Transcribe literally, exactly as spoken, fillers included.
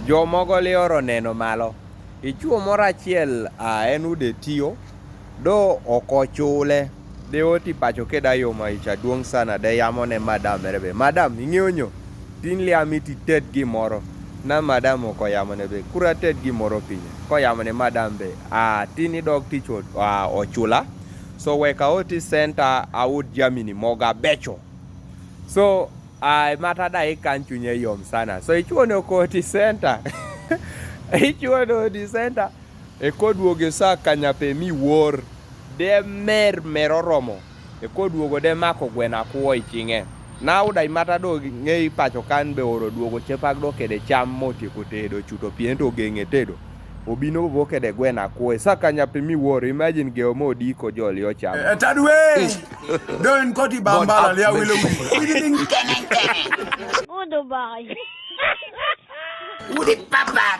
Jo mogo lioro neno malo. Ichuo moro achiel, ah, en ude tiyo. Do ok ochule. De oti pacho keda yo ma icha duong' sana, de yamo ne madam mere be. Madam, ing'eyo nyo? Tin liami ti ted gimoro. Na madam ok oyamo ne be. Kura ted gimoro piny. Koyamo ne madam be. Ah, tin idog tich o-, ah, ochula. So wek aoti center aud jamini moga becho. So, ah, mata da ikan chunye yom sana. So ichuo ne koti center. Ichuo ne odi center. E koduogo e sa kanyape mi wor. De mer mer oromo. E koduogo de mako gweno akuo i chinge. Na uda imata do ng'e i pacho kan be oro duogo chepak do kede cham motieko tedo chuto pien to geng'e tedo. Obino bo kede gweno akuo. E sa kanyape mi wor. Imagine geo mo di ko joli ocham. Eh, eh, tadwe. Don koti bambala lia wilo. Goodbye. Udi papa.